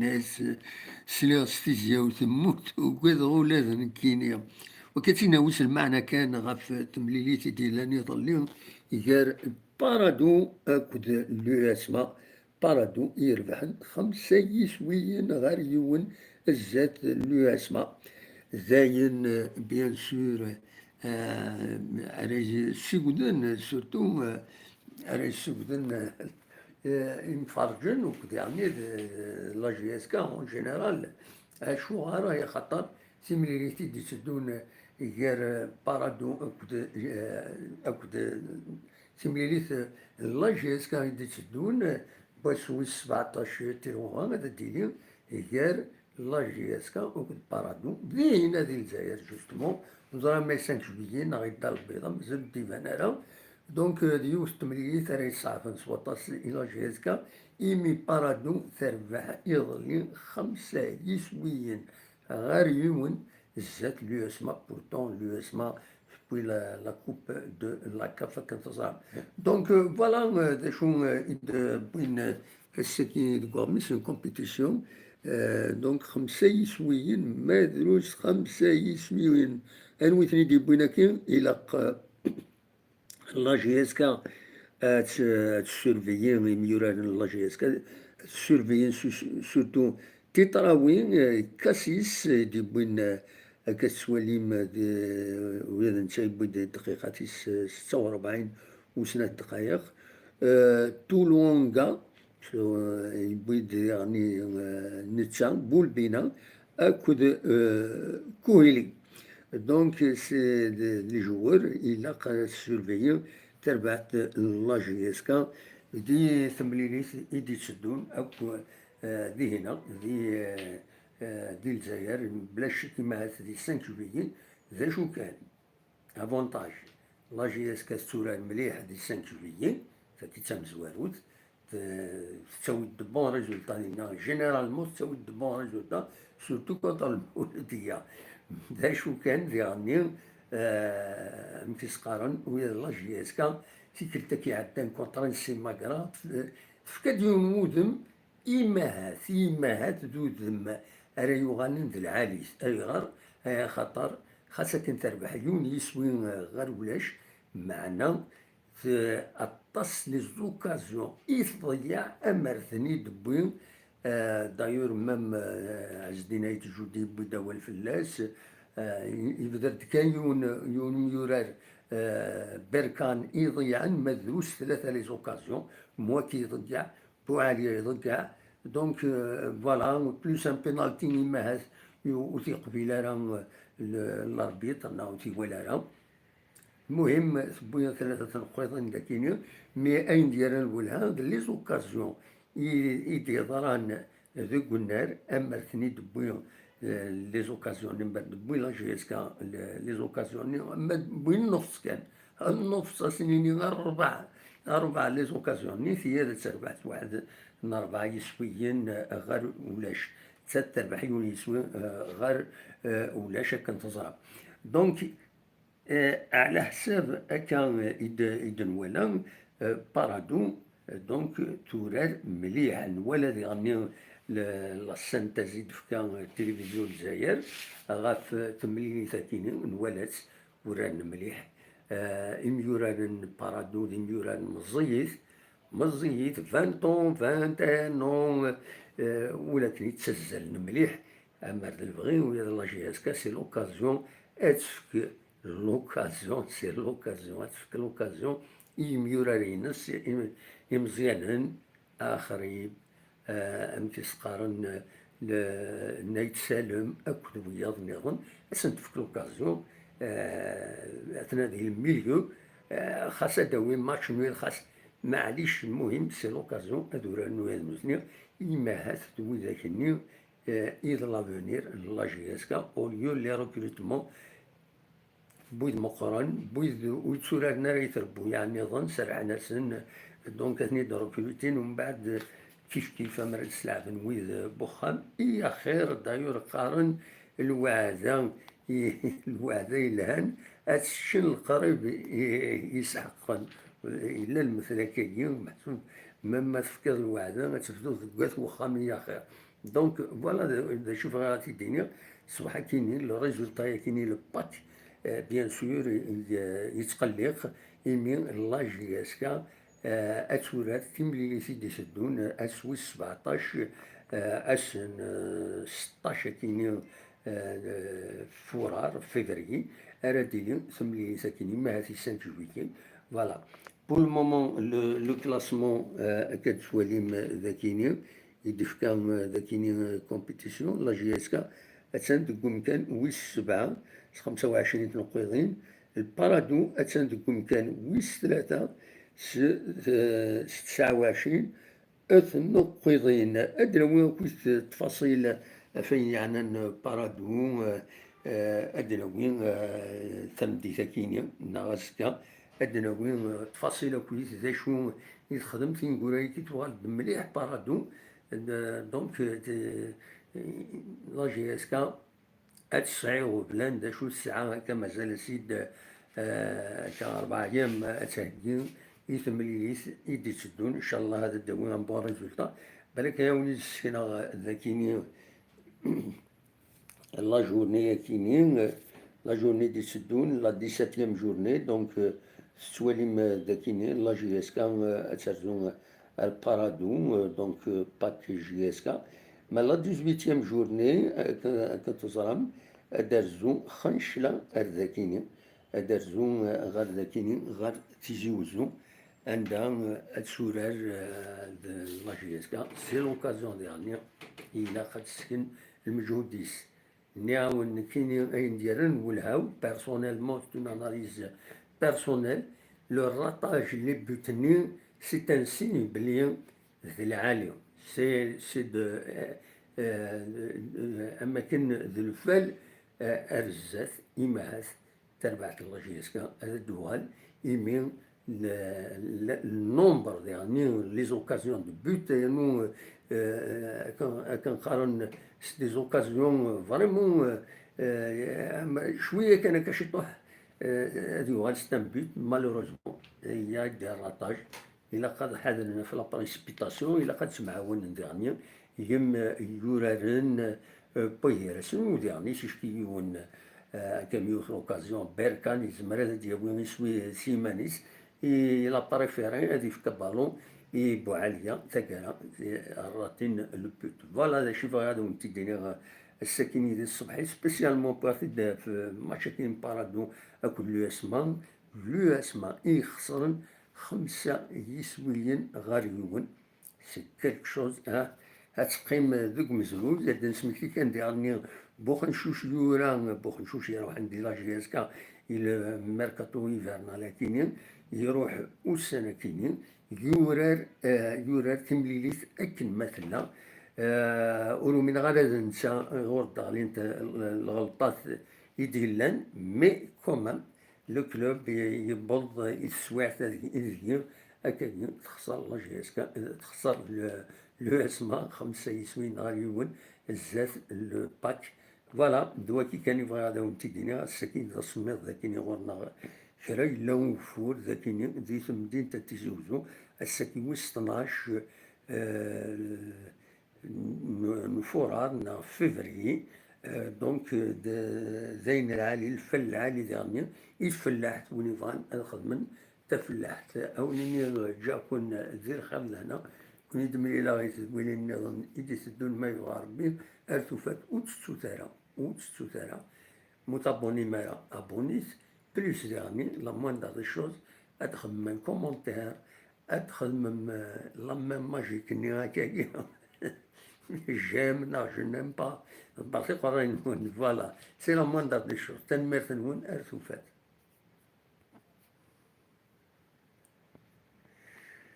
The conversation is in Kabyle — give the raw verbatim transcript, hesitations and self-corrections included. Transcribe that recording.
Sliɣ s tizyawt, mmut, ugadeɣ ula d nekkini. Wakka d tinawit lmeɛna kan ɣef temlilit i d-yellan iḍelli gar Parado akked l'U S M A. Parado i irebḥen xemsa yiswiyen ɣer yiwen zdat l'U S M A. Dayen, bien sûr, eh, ara yessigden, surtout, eh, ara yessigden, eh, eh, imferrǧen, akked yeɛni d, d la J S K en général. Acuɣer? Axaṭer timlilit i d-itteddun gar Parado akked, eh, akked timlilit n la J S K i d-itteddun, wass wis sebɛeṭṭac tiruɣa ad d-tili gar la J S K akked Parado. Dihin di Lezzayer, justement, neẓra ma cinq juillet neɣ yedda lbiḍa, mazal ur d-iban ara. Donc, euh, d yiwet n temlilit ara yesseɛfen s waṭas i la J S K, imi Parado terbeḥ iḍelli xemsa yiswiyen ɣer yiwen zdat l'U S M A. Pourtant, l'U S M A tewwi la, la coupe de la CAF akken teẓram. Donc, euh, voilà, euh, d acu, euh, i d-wwin, euh, ass-agi deg uɣmis n compétition. Euh, donc, xemsa yiswiyen, ma drus xemsa yiswiyen. Anwi ten-id-yewwin akkin? Ilaq, euh, la J S K ad t-, ad tessurveiller, imyuraren n la J S K ad surveiller su-, surtout tiṭrawi, eh, Cassis, eh, d-yewwin, eh, akka tettwalim, eh, d-, ula d netta yewwi-d dqiqat-is, eh, setta u rebɛin u snat dqayeq. Eh, Tuluanga, so, eh, yewwi-d daɣen, eh, netta, Bulbina, akked, eh, Kuhili. Donc, c'est des, des joueurs, ilaq ad surveiller tarbaɛt n la J S K di temlilit i d-itteddun akk, eh, dihina, di, eh, eh, di Lezzayer, bla ccek, imahat di cinq juillet, d acu kan. Avantage, la J S K tetturar mliḥ di cinq juillet, tagi d tamezwarut, t-, tettawi-d de bons résultats dinna, généralement tettawi-d de bons résultats, surtout contre le Mouloudia. D acu kan, diɣenni, eh, amek i s-qqaren, ula d la J S K, tikkelt-agi iɛeddan contre Simagrat, eh, tefka-d yiwen n wudem, imahat, imahat d udem ara yuɣalen d lɛali. Ayɣer? Axaṭer xas akken terbeḥ yiwen yiswi, eh, ɣer ulac, meɛna t-, aṭas les occasions i tḍeyyeɛ amer ten-id-tewwi. Eh, d'ailleurs, même, eh, Ɛezdin Ayt Judi yewwi-d awal fell-as. Eh, yebder-d kan yiwen, yiwen n umyurar, eh, Berkan iḍeyyɛen, ma drus tlata les occasions, Mouaki iḍeyyeɛ, Bouali iḍeyyeɛ. Donc, euh, voilà, plus un penalty, imahat ur t-yeqbil ara, euh, le-, l'arbitre, neɣ ur t-iwala ara. Muhim, tewwi tlata tneqqiḍin dagini, mais ayen d-yerran lwelha d les occasions i, i d-yeḍran deg unnar, amer ten-id-tewwi, eh, les occasions-nni, amer d-tewwi la J S K, le-, les occasions-nni, amer d-tewwi nnefs kan, nnefs, ad s-nini rebɛa, rebɛa les occasions-nni, tiya ad terbeḥ waḥed n rebɛa yiswiyen, eh, ɣer ulac, d ta terbeḥ yiwen yiswi, eh, ɣer, eh, ulac, akken teẓram. Donc, Eh, ɛla ḥsab akka, eh, i d-, i d-nwala, eh, Parado, eh, donc, turar mliḥ. Nwala diɣenni le-, la synthèse i d-tefka, eh, tilivizyu n Lezzayer ɣef, eh, temlilit-akini, nwala-tt, uraren mliḥ. Eh, imyuraren n Parado d imyuraren meẓẓiyit, meẓẓiyit, vingt ans, vingt et un ans, eh, ula d akken i ttazzalen mliḥ, amer d lebɣi, ula d la J S K, c'est l'occasion, ad tefk l'occasion, c'est l'occasion, ad tefk l'occasion i yimyuraren-ines, im-, imeẓyanen, Axrib, eh, amek i s-qqaren, eh, le-, Nayt Salem, akked wiyaḍ nniḍen, ad sen-tefk l'occasion, eh, ad tnadi le milieu, eh, xas ad d-awin match nul, xas, maɛlic, lmuhim, c'est l'occasion ad uraren ula d nutni, imahat d widak-nni, eh, i d l'avenir n la J S K, au lieu les recrutements n wid meqqren, n wid ur tturaren ara i trebbuyaɛ nniḍen, serrḥen-asen, donc ad ten-id-rekrutin, umbeɛd kif kif amer ad sleɛben wid n wexxam. I axir, d'ailleurs, qqaren lweɛda, i, lweɛda yelhan, ad teččen leqrib i, i, isḥeqqen. Yella lmetl akkagi, meḥsub, ma, ma tefkiḍ lweɛda, ad tebduḍ deg wat wexxam i axir. Donc, voilà d acu bɣiɣ ad t-id-iniɣ. Ṣṣbeḥ akini, le résultat akini, le pack, euh, bien sûr, yettqelliq, imi la J S K, euh, ad turar timlilit i d-iteddun, euh, ass wis sebɛeṭṭac, euh, ass n, euh, seṭṭac akini, euh, furar, février, ara d-tili temlilit akini, ma ha-t-i cinq juillet. Voilà. Pour le moment, le, le classement, euh, akka d-tettwalim, euh, d akini, i d-ifka, euh, d akini, euh, compétition, la J S K, attan deg umkan wis sebɛa s xemsa u ɛecrin tneqqiḍin, le Paradou attan deg umkan wis tlata s, euh, s tesɛa u ɛecrin tneqqiḍin. Ad d-nawi akkit tfaṣil ɣef wayen yeɛnan Paradou, euh, euh, ad d-nawi, euh, tameddit akini, neɣ azekka, ad d-nawi, euh, tfaṣil akkit d acu i texdem tineggura-agi tuɣal-d mliḥ Paradou. Euh, donc, euh, la J S K ad tesɛi ɣublan d acu tesɛa akka mazal-as-id, euh, akka rebɛa yam ad theggi i temlilit i d-itteddun, inchallah ad d-tawi un bon résultat. Balak ad awen-id-ssekneɣ d akini la journée akini, la journée d-itteddun, la dix-septième journée, donc, euh, tettwalim, euh, d akini, la J S K, euh, ad terzu, euh, ar Paradou, euh, donc, euh, pack J S K. Ma la dix-huitième journée, euh, akken, akken teẓram, ad d-terzu xencla ar d akini, ad d-terzu, euh, ɣer d akini, ɣer Tizi Uzzu, anda, euh, ad turar, euh, d la J S K. C'est l'occasion dernière, ilaq ad tesken lmeǧhud-is. Nniɣ-awen nekkini ayen d-yerran welhaw, personnellement, c'est une analyse personnelle, le ratage n les buts-nni, c'est un signe belli d lɛali. C'est, c'est de, euh, euh, am akken d lfal, euh, ar zdat, imahat tarbaɛt n la J S K ad d-tuɣal, imi le, le, le nombre, yeɛni les occasions de but, yernu, euh, akken, akken qqaren, c'est des occasions, euh, vraiment, euh, euh, am-, cwiya kan akka ciṭuḥ, euh, ad yuɣal c'est un but, malheureusement, il y a des ratages. Ilaq ad ḥadren ɣef la précipitation, ilaq ad ttemɛawanen diɣenni yim-, yuraren, euh, n waygar-asen, u diɣenni ticki yiwen, euh, akken yiwet l'occasion, Berkan, yezmer ad d-yawi iswi s yiman-is, il a préféré ad yefk aballon i Buɛaliya, taggara, euh, ratin le but. Voilà d acu i bɣiɣ ad awen-t-id-iniɣ, euh, ass-akini di ṣṣbeḥ, spécialement parti de, f-, match-agi n Paradou akked l'U S M A, l'U S M A i ixesren xemsa yiswiyen ɣer yiwen. C'est quelque chose, hein. Ad teqqim deg umezruy, ad d-nesmekti kan diɣenni Buxencuc yura, Buxencuc iruḥen di la J S K, i le mercato hivernal akini, iruḥ ussan-akini, yurar, eh, yurar timlilit akken ma tella. Eh, ur umineɣ ara d netta ɣur d-ɣlint, eh, lɣelṭat i d-yellan, mais quand même, le club i-, yewweḍ i teswiɛt ideg-, ideg-i, akkagi texṣer la J S K, texṣer le, l'U S M A, xemsa yiswiyen ɣer yiwen, zdat le pack. Voilà, d waki kan i bɣiɣ ad awen-t-id-iniɣ, ass-agi d asemmiḍ d akini ɣur-neɣ kra yella ugeffur d akini di temdint n Tizi Uzzu, ass-agi wis tnac, euh, n, n furar neɣ février, euh, donc, euh, d, d ayen lɛali, lfal lɛali diɣenni, i tfellaḥt win yebɣan ad xedmen tafellaḥt. Ad wen-iniɣ ǧǧiɣ-ken di lxir d lehna, ken-id-mlileɣ i tedwilin nniḍen i d-iteddun ma yebɣa Rebbi, ar tufat ur tettut ara, ur tettut ara. Ma ur tabonnim ara, abonnit, plus diɣenni, la moindre des choses, ad txemmem un commentaire, ad txedmem, euh, la même magie-nni akkagi. J'aime neɣ je n'aime pas. Ḍebbret iqerray-nwen, voilà. C'est la moindre des choses. Tanemmirt-nwen, ar tufat.